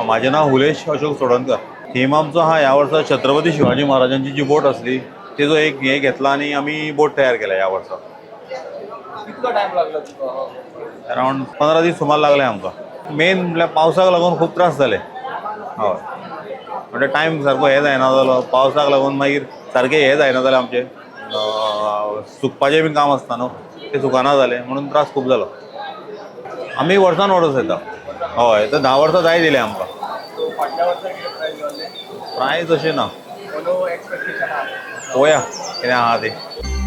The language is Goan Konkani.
म्हाजें नांव हुलेश अशोक चोडणकर. थीम आमचो आहा ह्या वर्सा छत्रपती शिवाजी महाराजांची जी बोट आसली तेजो एक हे घेतला आनी आमी बोट तयार केल्या ह्या वर्सा. कितलो टायम लागलो तुका हो? अरावंड 15 दीस सुमार लागले आमकां. मेन म्हटल्यार पावसाक लागून खूब त्रास जाले. हय, म्हणजे टायम सारको हे जायना जालो पावसाक लागून. मागीर सारकें हे जायना जालें आमचें. सुकपाचें बी काम आसता न्हू, तें सुकना जालें म्हणून त्रास खूब जालो. आमी वर्सान वर्स येता. हय, तर 10 वर्सां जायत येयलें आमकां. सो फाटल्या वर्सा कितें प्रायस जाल्लें? प्रायस अशें ना. नो एक्सपेक्टेशन आहा? पळोवया कितें आहा तें.